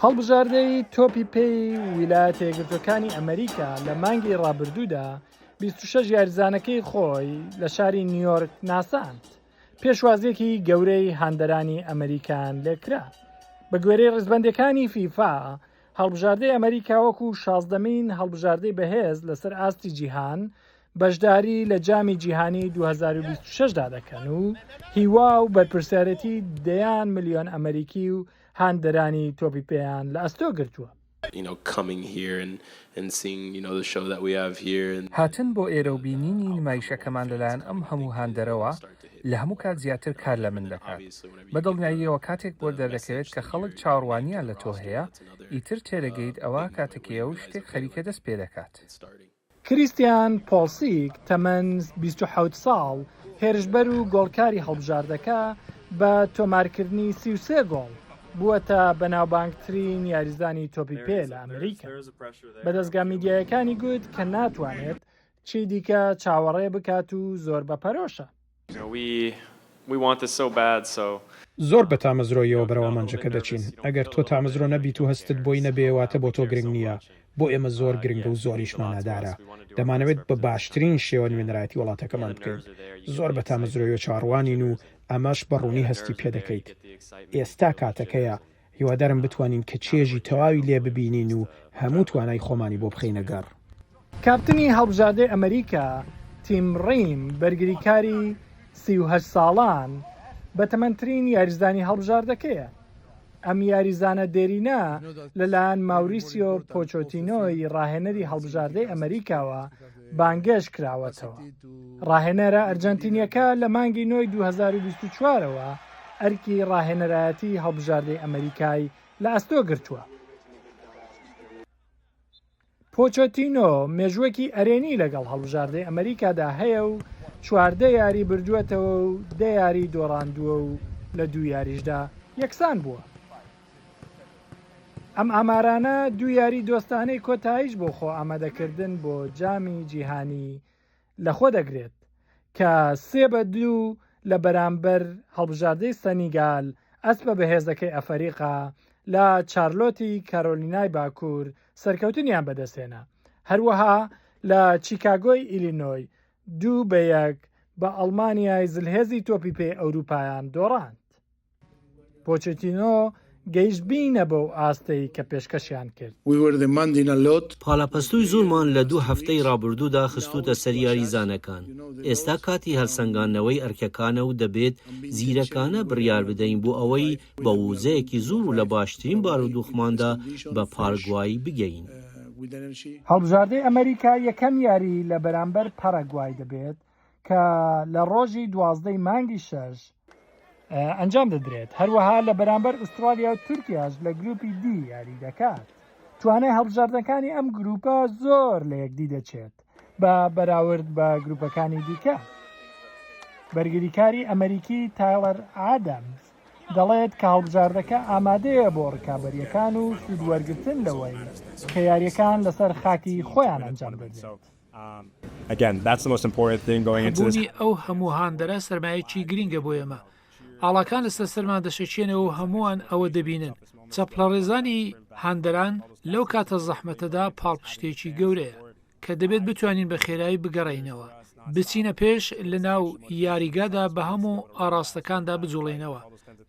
هەڵبژاردەی تۆپی پێی ویلایەتە یەکگرتووەکانی ئەمریکا لە مانگی ڕابردوودا 26 یاریزانەکەی خۆی لە شاری نیویۆرک ناساند. پێشوازییەکی گەورەی هاندەرانی ئەمریکان لێکرا. بە گوێرەی ڕیزبەندیەکانی فیفا، هەڵبژاردەی ئەمریکا وەکو شازدەمین هەڵبژاردەی بەهێز لەسەر ئاستی جیهان بەشداری لە جامی جیهانی 2026 دا دەکەن و هیوا و بەرپرسیارێتی دەیان ملیۆن ئەمریکی و هاندەرانی تۆپی پێیان لە ئەستۆ گرتووە. هاتن بۆ ئێرە و بینینی نمایشەکەمان لەلایەن ئەم هەموو هاندەرەوە لە هەموو کات زیاتر کار لە من دەکات. بە دڵنیاییەوە کاتێک بۆت دەردەکەوێت کە خەڵک چاوەڕوانییان لە تۆ هەیە، ئیتر تێدەگەیت ئەوە کاتەکەیە و شتێک خەریکە دەست پێدەکات. کریستیان پۆڵسیک، تەمەن 27 ساڵ، هێرشبەر و گۆڵکاری هەڵبژاردەکە، بە تۆمارکردنی 33 گۆڵ، بووەتە بەناوبانگترین یاریزانی تۆپی پێ لە ئەمریکا. بە دەزگا میدیایەکانی گوت کە ناتوانێت چیدیکە چاوەڕێ بکات و زۆر بە پەرۆشە. زۆر بە تامەزرۆییەوە بەرەو ئامانجەکە دەچین، ئەگەر تۆ تامەزرۆ نەبیت و هەستت بۆی نەبێ واتە بۆ تۆ گرنگ نییە، بۆ ئێمە زۆر گرنگە و زۆریش مانادارە، دەمانەوێت بە باشترین شێوە نوێنەرایەتی وڵاتەکەمان بکەین، زۆر بە تامەزرۆییەوە چاوەڕوانین و ئەمەش بە ڕوونی هەستی پێدەکەیت. ئێستا کاتەکەیە، هیوادارم بتوانین کە چێژی تەواوی لێ ببینین و هەموو توانای خۆمانی بۆ بخەینە گەڕ. کاپتنی هەڵبژاردەی ئەمریکا، تیم ڕیم، بەرگریکاری 38 ساڵان، بەتەمەنترین یاریزانی هەڵبژاردەکەیە. ئەم یاریزانە دێرینە لەلایەن ماوریسیۆ پۆچۆتینۆی ڕاهێنەری هەڵبژاردەی ئەمریکاوە بانگێشت کراوەتەوە. ڕاهێنەرە ئەرجەنتینیەکە لە مانگی نۆی 2024ەوە ئەرکی ڕاهێنەرایەتی هەڵبژاردەی ئەمریکای لە ئەستۆ گرتووە. پۆچۆتینۆ مێژووەکی ئەرێنی لەگەڵ هەڵبژاردەی ئەمریکادا هەیە و 14 یاری بردووەتەوە و دە یاری دۆڕاندووە و لە دوو یاریشدا یەکسان بووە. ئەم ئامارانە دوو یاری دۆستانەی کۆتاییش بۆ خۆ ئامادەکردن بۆ جامی جیهانی لەخۆ دەگرێت کە سێ بە دوو لە بەرامبەر هەڵبژاردەی سەنیگال ئەسپە بەهێزەکەی ئەفەریقا لە چارلۆتی کارۆلینای باکوور سەرکەوتنیان بەدەستهێنا هەروەها لە چیکاگۆی ئیلینۆی دوو بە یەک بە ئەڵمانیای زلهێزی تۆپی پێی ئەوروپایان دۆڕاند. پۆچێتینۆ گەیشتبینە بەو ئاستەی کە پێشکەشیان کرد. We were demanding a lot. پاڵەپەستۆی زۆرمان لە دوو هەفتەی رابردوودا خستووتە سەر یاریزانەکان، ئێستا کاتی هەلسەنگاندنەوەی ئەرکەکانە و دەبێت زیرەکانە بڕیار بدەین بۆ ئەوەی بە ووزەیەکی زۆر و لە باشترین بارودۆخماندا بە پارگوای بگەین. هەڵبژاردەی ئەمەریکا یەکەم یاری لە بەرامبەر پاراگوای دەبێت کە لە ڕۆژی دوازدەی مانگی شەش ئەنجام دەدرێت، هەروەها لە بەرامبەر ئوسترالیا و تورکیاش لە گروپی دی یاری دەکات. توانای هەڵبژاردنەکانی ئەم گروپە زۆر لە یەکدی دەچێت بە بەراورد بە گروپەکانی دیکە. بەرگریکاری ئەمریکی تایڵەر ئادەمز دەڵێت کە هەڵبژاردەکە ئامادەیە بۆ ڕکابەرییەکان و سوودوەرگرتن لەوەی کە یارییەکان لەسەر خاکی خۆیان ئەنجام دەدرێت. هەبوونی ئەو هەموو هاندەرە سەرمایەکی گرینگە بۆ ئێمە. ئاڵاکان لەسەر سەرمان دەشەکێنەوە و هەمووان ئەوە دەبینن. چەپڵەڕێزانی هاندەران لەو کاتە زەحمەتەدا پاڵپشتێکی گەورەیە، کە دەبێت بتوانین بە خێرایی بگەڕێینەوە، بچینە پێش، لەناو یاریگادا بە هەموو ئاڕاستەکاندا بجوڵێینەوە.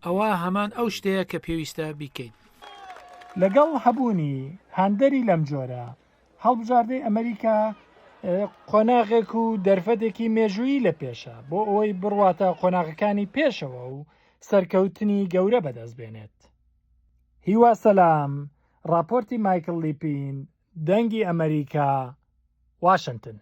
ئەوە هەمان ئەو شتەیە کە پێویستە بیکەین. لەگەڵ هەبوونی هاندەری لەمجۆرە، هەڵبژاردەی ئەمریکا قۆناغێک و دەرفەتێکی مێژوویی لە پێشە بۆ ئەوەی بڕواتە قۆناغەکانی پێشەوە و سەرکەوتنی گەورە بەدەست بێنێت. هیوا سەلام، ڕاپۆرتی مایکڵ لیپین، دەنگی ئەمریکا، واشنتن.